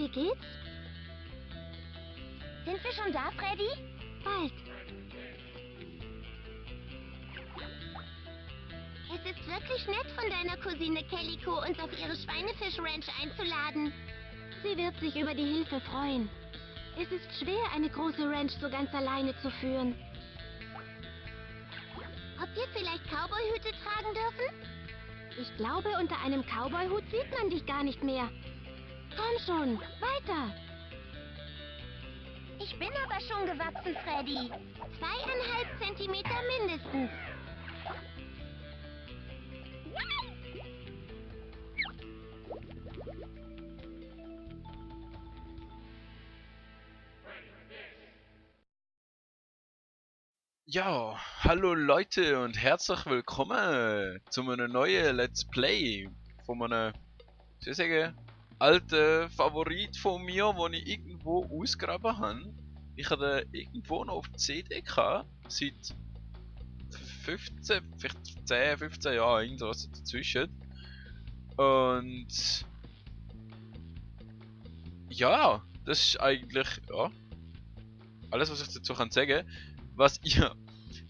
Wie geht's? Sind wir schon da, Freddy? Bald. Es ist wirklich nett von deiner Cousine Calico, uns auf ihre Schweinefisch-Ranch einzuladen. Sie wird sich über die Hilfe freuen. Es ist schwer, eine große Ranch so ganz alleine zu führen. Ob wir vielleicht Cowboyhüte tragen dürfen? Ich glaube, unter einem Cowboyhut sieht man dich gar nicht mehr. Komm schon, weiter. Ich bin aber schon gewachsen, Freddy. 2,5 Zentimeter mindestens. Ja, hallo Leute und herzlich willkommen zu einem neuen Let's Play von einem, soll ich sagen, alten Favorit von mir, den ich irgendwo ausgegraben habe. Ich hatte irgendwo noch auf CD gehabt, seit 15, vielleicht 10, 15 Jahren, irgendwas dazwischen. Und ja, das ist eigentlich ja, alles, was ich dazu kann sagen. Was ihr.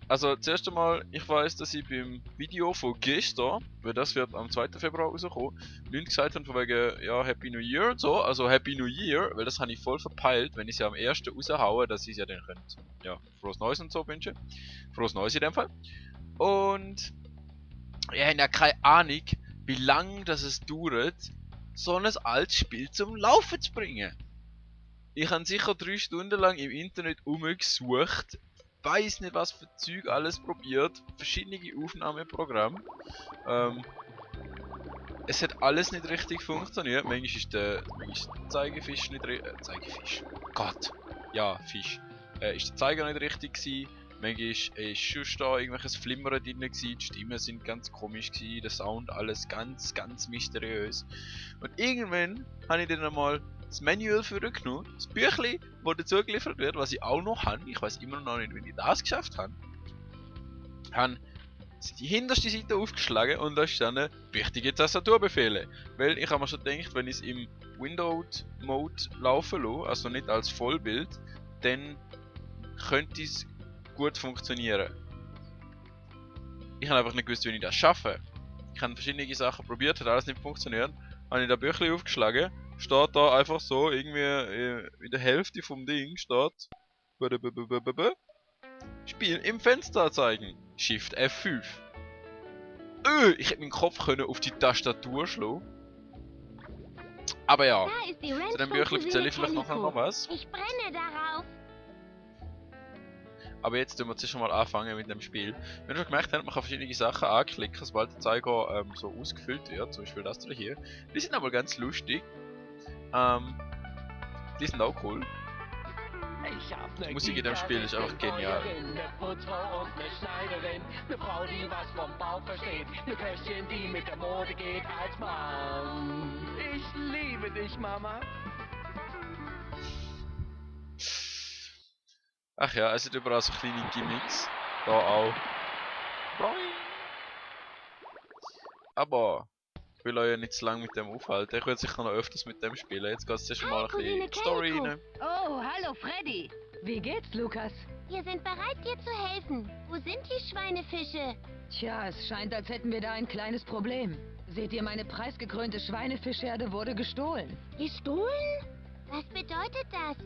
Also, zuerst einmal, ich weiß, dass ich beim Video von gestern, weil das wird am 2. Februar rauskommen, Leute gesagt haben von wegen, ja, Happy New Year und so, also Happy New Year, weil das habe ich voll verpeilt, wenn ich sie am 1. raushaue, dass ich es ja dann könnt, ja, frohes Neues und so wünschen. Frohes Neues in dem Fall. Und, ich habe ja keine Ahnung, wie lange das es dauert, so ein altes Spiel zum Laufen zu bringen. Ich habe sicher 3 Stunden lang im Internet umgesucht, weiß nicht was für Zeug alles probiert, verschiedene Aufnahmeprogramme. Es hat alles nicht richtig funktioniert. Manchmal ist der Zeigefisch nicht richtig. Zeigefisch. Gott. Ja, Fisch. Ist der Zeiger nicht richtig gewesen. Manchmal ist schon da irgendwelches Flimmern drin gewesen. Die Stimmen sind ganz komisch gewesen. Der Sound alles ganz, ganz mysteriös. Und irgendwann habe ich dann einmal das Manual vorgenommen, das Büchlein, das dazu geliefert wird, was ich auch noch habe. Ich weiß immer noch nicht, wie ich das geschafft habe. Habe die hinterste Seite aufgeschlagen und da stand wichtige Tastaturbefehle. Weil ich habe mir schon gedacht, wenn ich es im Windowed-Mode laufen lasse, also nicht als Vollbild, dann könnte es gut funktionieren. Ich habe einfach nicht gewusst, wie ich das schaffe. Ich habe verschiedene Sachen probiert, hat alles nicht funktioniert. Habe ich das Büchlein aufgeschlagen, steht da einfach so, irgendwie in der Hälfte vom Ding steht Spiel im Fenster zeigen. Shift F5. Ich hätte meinen Kopf können auf die Tastatur schlagen. Aber ja, zu dem Büchlein erzähle ich vielleicht nachher noch was. Ich brenne darauf. Aber jetzt tun wir zuerst mal anfangen mit dem Spiel. Wenn ihr schon gemerkt habt, man kann verschiedene Sachen anklicken, sobald der Zeiger so ausgefüllt wird. Zum Beispiel das hier. Die sind aber ganz lustig. Die sind auch cool. Die Musik in dem Spiel ist einfach genial. Eine Putzfrau und eine Schneiderin, eine Frau, die was vom Bau versteht, eine Köchin, die mit der Mode geht als Mann. Ich liebe dich, Mama. Ach ja, es sind überall so kleine Gimmicks. Da auch. Aber ich will euch ja nicht zu lange mit dem aufhalten. Ich werde sicher noch öfters mit dem spielen. Jetzt geht es erst mal ein bisschen in die Story rein. Oh, hallo Freddy. Wie geht's, Lukas? Wir sind bereit, dir zu helfen. Wo sind die Schweinefische? Tja, es scheint, als hätten wir da ein kleines Problem. Seht ihr, meine preisgekrönte Schweinefischherde wurde gestohlen. Gestohlen? Was bedeutet das?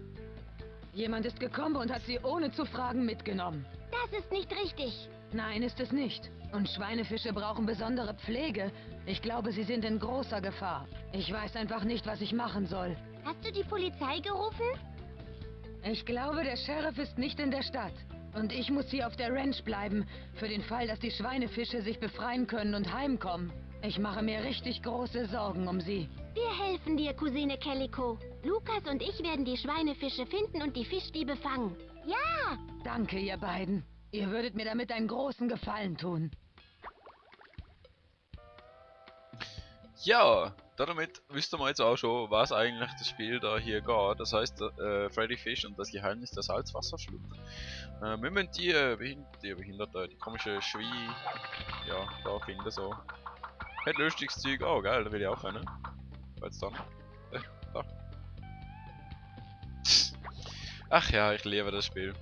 Jemand ist gekommen und hat sie ohne zu fragen mitgenommen. Das ist nicht richtig. Nein, ist es nicht. Und Schweinefische brauchen besondere Pflege. Ich glaube, sie sind in großer Gefahr. Ich weiß einfach nicht, was ich machen soll. Hast du die Polizei gerufen? Ich glaube, der Sheriff ist nicht in der Stadt. Und ich muss hier auf der Ranch bleiben, für den Fall, dass die Schweinefische sich befreien können und heimkommen. Ich mache mir richtig große Sorgen um sie. Wir helfen dir, Cousine Calico. Lukas und ich werden die Schweinefische finden und die Fischdiebe fangen. Ja! Danke, ihr beiden. Ihr würdet mir damit einen großen Gefallen tun. Ja, damit wisst ihr jetzt auch schon, was eigentlich das Spiel da hier geht. Das heißt, Freddy Fish und das Geheimnis der Salzwasserschlucht. Wir müssen die komische Schweine, ja, da finden so. Hat lustiges Zeug auch, geil, da will ich auch können. Jetzt dann. Da. Ach ja, ich liebe das Spiel.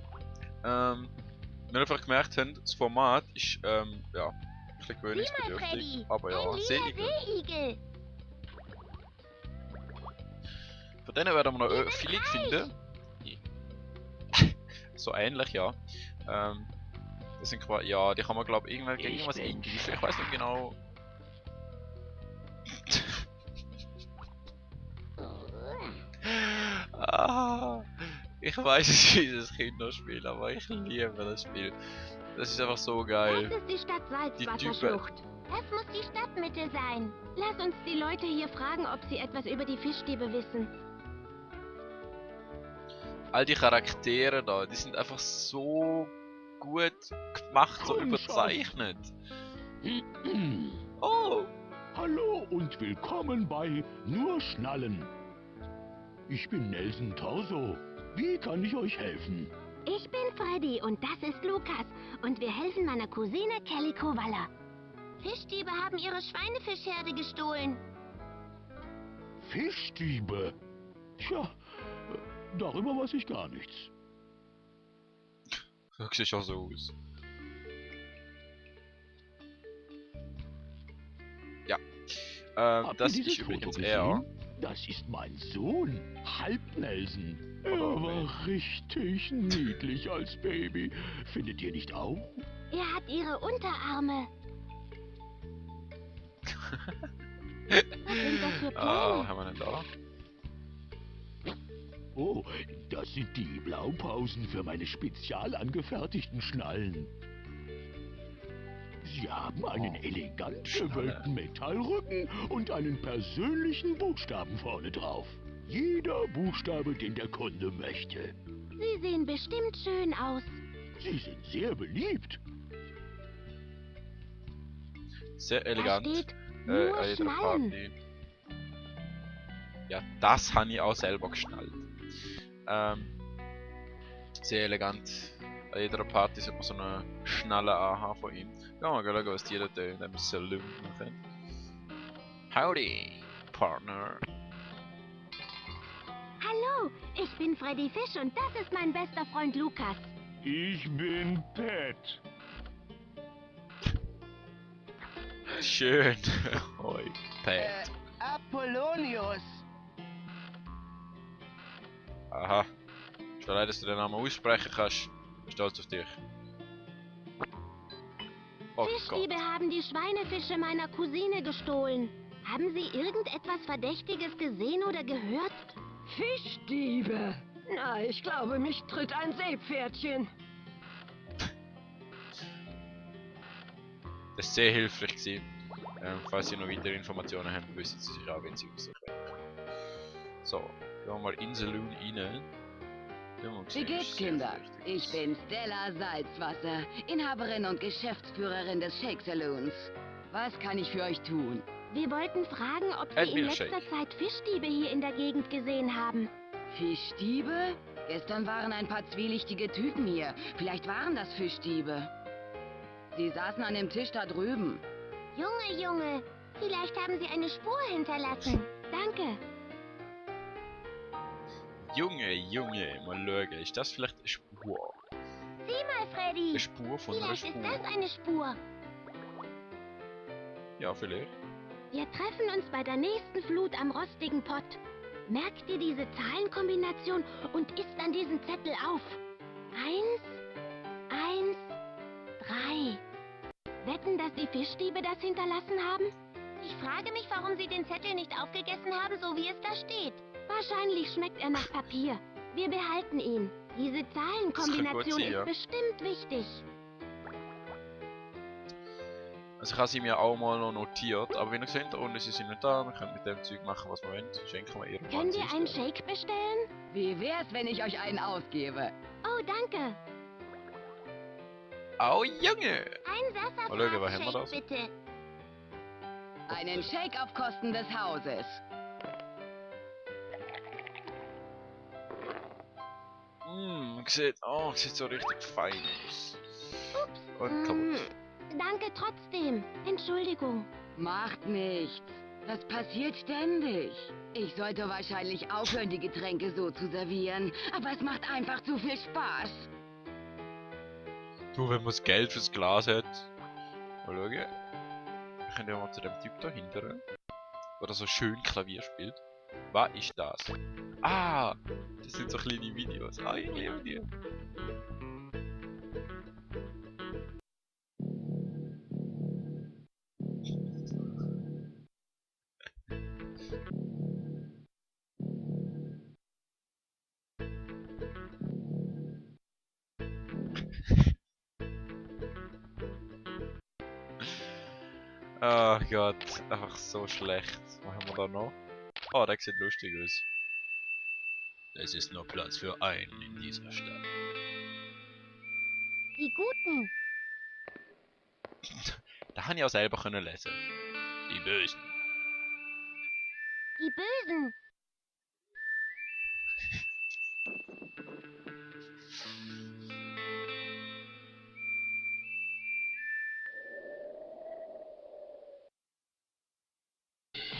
Wir einfach gemerkt haben, das Format ist, ja, ein bisschen Sieh mal, gewöhnungsbedürftig. Freddy. Aber ja, Ein lila Seeigel. Seeigel. Von denen werden wir noch Die sind viele reich. finden. So ähnlich, ja. Das sind quasi, ja, die kann man glaube ich gegen irgendwas eingreifen. Ich weiß nicht genau. Ah, ich weiß, es ist ein Kinderspiel, aber ich liebe das Spiel. Das ist einfach so geil. Das ist die Stadt Salzwasserschlucht. Das muss die Stadtmitte sein. Lass uns die Leute hier fragen, ob sie etwas über die Fischdiebe wissen. All die Charaktere da, die sind einfach so gut gemacht, so überzeichnet. Oh! Hallo und willkommen bei Nur Schnallen. Ich bin Nelson Torso. Wie kann ich euch helfen? Ich bin Freddy und das ist Lukas. Und wir helfen meiner Cousine Calico Waller. Fischdiebe haben ihre Schweinefischherde gestohlen. Fischdiebe? Tja, darüber weiß ich gar nichts. So sieht auch so aus. Ja. Habt Das ihr dieses ist übrigens Foto er. gesehen? Das ist mein Sohn, Halb Nelson. Er war richtig niedlich als Baby. Findet ihr nicht auch? Er hat ihre Unterarme. Was sind das für Ah, Pläne? was haben wir denn da? Oh, das sind die Blaupausen für meine spezial angefertigten Schnallen. Sie haben einen elegant Schnalle. gewölbten Metallrücken und einen persönlichen Buchstaben vorne drauf. Jeder Buchstabe, den der Kunde möchte. Sie sehen bestimmt schön aus. Sie sind sehr beliebt. Sehr Da elegant. steht An nur jeder Schnallen. Party. Ja, das habe ich auch selber geschnallt. Sehr elegant. An jeder Party sollte man so eine Schnalle anhaben von ihm. Ja, mal schauen, was die da in dem Saloon machen. Howdy, Partner. Hallo, ich bin Freddy Fisch und das ist mein bester Freund Lukas. Ich bin Pat. Schön. Hoi, Pat. Apollonius. Aha. Ist leid, dass du den Namen aussprechen kannst. Ich bin stolz auf dich. Oh Fischdiebe Gott. haben die Schweinefische meiner Cousine gestohlen. Haben Sie irgendetwas Verdächtiges gesehen oder gehört? Fischdiebe! Na, ich glaube, mich tritt ein Seepferdchen. Das ist sehr hilfreich gewesen. Falls Sie noch weitere Informationen haben, wissen Sie sich auch, wenn Sie aus sich wenden. So, gehen wir mal in den Saloon rein. Wie geht's, Kinder? Ich bin Stella Salzwasser, Inhaberin und Geschäftsführerin des Shake Saloons. Was kann ich für euch tun? Wir wollten fragen, ob Ein Sie in Milchshake. letzter Zeit Fischdiebe hier in der Gegend gesehen haben. Fischdiebe? Gestern waren ein paar zwielichtige Typen hier. Vielleicht waren das Fischdiebe. Sie saßen an dem Tisch da drüben. Junge, vielleicht haben Sie eine Spur hinterlassen. Danke. Junge, mal schauen. Ist das vielleicht eine Spur? Sieh mal, Freddy. Eine Spur von einer Vielleicht ist Spur? das eine Spur. Ja, vielleicht. Wir treffen uns bei der nächsten Flut am rostigen Pott. Merkt ihr diese Zahlenkombination und isst an diesen Zettel auf. 1, 3. Wetten, dass die Fischdiebe das hinterlassen haben? Ich frage mich, warum sie den Zettel nicht aufgegessen haben, so wie es da steht. Wahrscheinlich schmeckt er nach Papier. Wir behalten ihn. Diese Zahlenkombination sein, ja. ist bestimmt wichtig. Also ich habe sie mir auch mal noch notiert, aber wie ihr seht, da unten ist sie nicht da. Wir können mit dem Zeug machen, was wir wollen. Schenken wir irgendwann. Können wir sie einen ist Shake bestellen? Wie wär's, wenn ich euch einen ausgebe? Oh, danke. da. Oh Junge! Ein Mal schauen, was haben wir da? Wasserfall-Shake, bitte. Einen Shake auf Kosten des Hauses. Sieht so richtig fein aus. Und Mm, kaputt. danke trotzdem. Entschuldigung. Macht nichts. Das passiert ständig. Ich sollte wahrscheinlich aufhören, die Getränke so zu servieren. Aber es macht einfach zu viel Spaß. Du, wenn man das Geld fürs Glas hat. Mal schauen. Wir können ja mal zu dem Typ da hinten. Der so schön Klavier spielt. Was ist das? Ah! Das sind so kleine Videos. Ah, ich liebe die. Oh Gott, einfach so schlecht. Was haben wir da noch? Oh, der sieht lustig aus. Es ist nur Platz für einen in dieser Stadt. Die Guten. Da habe ich auch selber können lesen. Die Bösen. Die Bösen.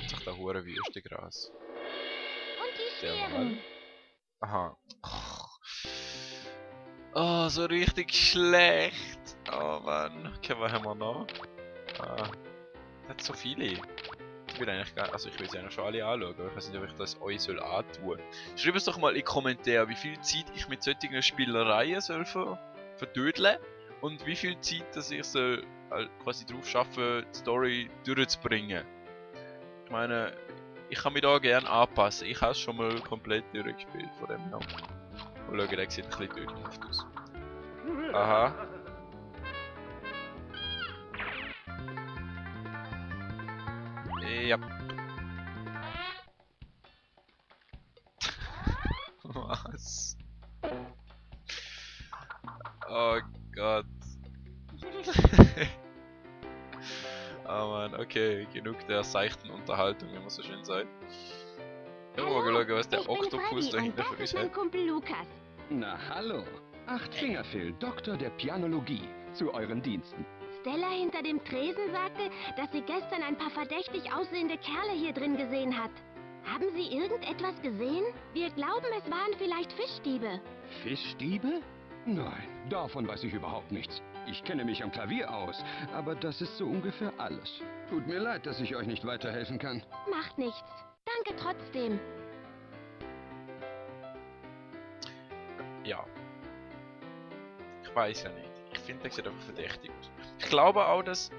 Sich da hure Wüstegras. Und die Der Schweren. Mal. Aha. Oh, so richtig schlecht. Oh Mann. Okay, was haben wir noch? Ah. Das hat so viele. Ich will eigentlich gar, also ich will sie eigentlich schon alle anschauen, aber ich weiß nicht, ob ich das euch soll antun. Schreibt es doch mal in die Kommentare, wie viel Zeit ich mit solchen Spielereien soll verdödeln und wie viel Zeit, dass ich soll quasi drauf schaffe, die Story durchzubringen. Ich meine, ich kann mich da gerne anpassen. Ich habe es schon mal komplett durchgespielt von dem her. Und schau, der sieht ein bisschen tödhaft aus. Aha. Ja. Was? Oh Gott. Oh Mann, okay, genug der seichten Unterhaltung, wie man so schön sagt. Ich hab mal schauen, was der Ich bin Oktopus Freddy da und hinten das für ist uns mein hat. Kumpel Lukas. Na hallo, Achtfingerphil, Doktor der Pianologie, zu euren Diensten. Stella hinter dem Tresen sagte, dass sie gestern ein paar verdächtig aussehende Kerle hier drin gesehen hat. Haben Sie irgendetwas gesehen? Wir glauben, es waren vielleicht Fischdiebe. Fischdiebe? Nein, davon weiß ich überhaupt nichts. Ich kenne mich am Klavier aus, aber das ist so ungefähr alles. Tut mir leid, dass ich euch nicht weiterhelfen kann. Macht nichts. Danke trotzdem. Ja. Ich weiß ja nicht. Ich finde, der sieht einfach verdächtig aus. Ich glaube auch, dass,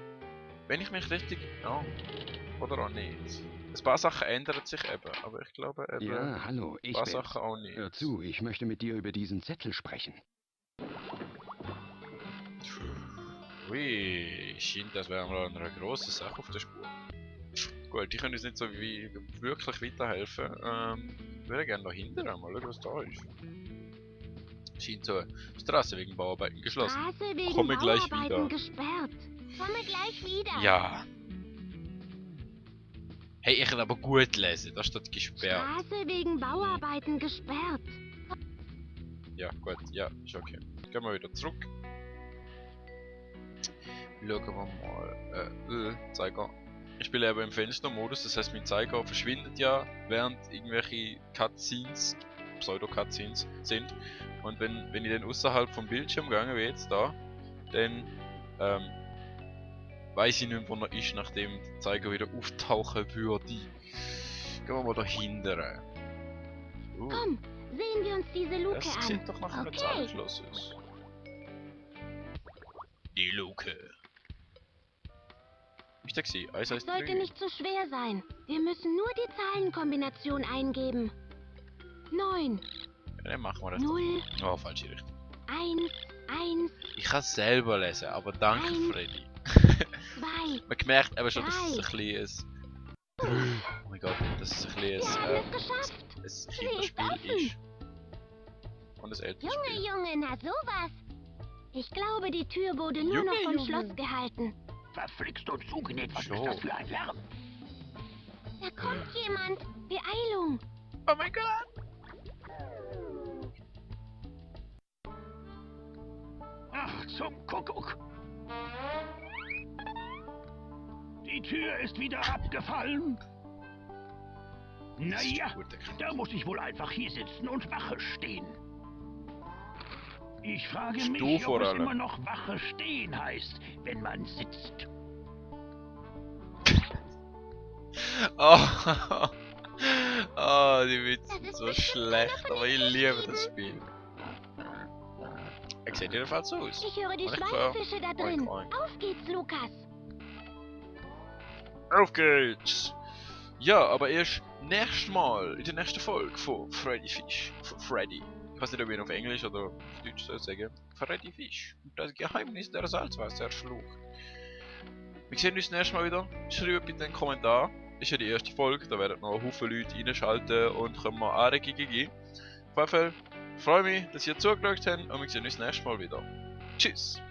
wenn ich mich richtig... Ja, oder auch nicht. Ein paar Sachen ändern sich eben, aber ich glaube eben, Ja, hallo, ein ich paar bin's. Sachen auch nicht. Hör zu, ich möchte mit dir über diesen Zettel sprechen. Ui, scheint, als wären wir an einer grossen Sache auf der Spur. Gut, die können uns nicht so wie wirklich weiterhelfen. Ich würde gerne noch hinten mal schauen, was da ist. Scheint so eine Straße wegen Bauarbeiten geschlossen. Straße wegen Komme gleich Bauarbeiten wieder. gesperrt. Komme gleich wieder. Ja. Hey, ich kann aber gut lesen, da steht gesperrt. Straße wegen Bauarbeiten gesperrt. Ja, gut, ja, ist okay. Gehen wir wieder zurück. Schauen wir mal. Zeiger. Ich spiele aber im Fenstermodus, das heißt, mein Zeiger verschwindet ja, während irgendwelche Cutscenes, Pseudo-Cutscenes sind. Und wenn ich dann außerhalb vom Bildschirm gegangen wie jetzt da, dann weiß ich nicht, wo er ist, nachdem der Zeiger wieder auftauchen würde. Gehen wir mal da hinten. Komm, sehen wir uns diese Luke Das an. sieht doch nach einem Okay. Zahlenschloss aus. Die Luke. Ich denke sie, Eis Das heißt sollte 3. nicht so schwer sein. Wir müssen nur die Zahlenkombination eingeben. 9, Ja, dann machen wir das. 0, Oh, falsche Richtung. 1, 1, Ich kann es selber lesen, aber danke Eins. Freddy. 2. Man merkt aber schon, dass es Drei. ein kleines... Oh mein Gott, dass es ein kleines Wir haben es geschafft. ein Kinderspiel offen. ist. Und ein älteres Junge, Spiel. Junge, na sowas. Ich glaube, die Tür wurde nur noch vom Schloss gehalten. Verflixt und zugenäht, was So. ist das für ein Lärm? Da kommt jemand. Beeilung. Oh mein Gott! Ach, zum Kuckuck. Die Tür ist wieder abgefallen. Das ist Naja, eine gute Erkenntnis. da muss ich wohl einfach hier sitzen und Wache stehen. Ich frage Du mich, vor ob es allem. immer noch Wache stehen heißt, wenn man sitzt. Oh, oh, die Witze Das sind ist so bestimmt schlecht, einer von aber ich den liebe Fischen. das Spiel. Er sieht jedenfalls so aus. Ich höre die Alles klar. Schweinefische da drin. Oink, oink. Auf geht's, Lukas. Auf geht's! Ja, aber erst nächstes Mal, in der nächsten Folge von Freddy Fish. Von Freddy. Ich weiß nicht, ob ich ihn auf Englisch oder auf Deutsch soll sagen. Freddy Fish. Und das Geheimnis der Salzwasserschlucht. Wir sehen uns nächstes Mal wieder. Schreibt bitte einen Kommentar. Ist ja die erste Folge, da werden noch ein Haufen Leute reinschalten und können mal Anregungen geben. Auf jeden Fall freue mich, dass ihr zugeschaut habt und wir sehen uns nächstes Mal wieder. Tschüss!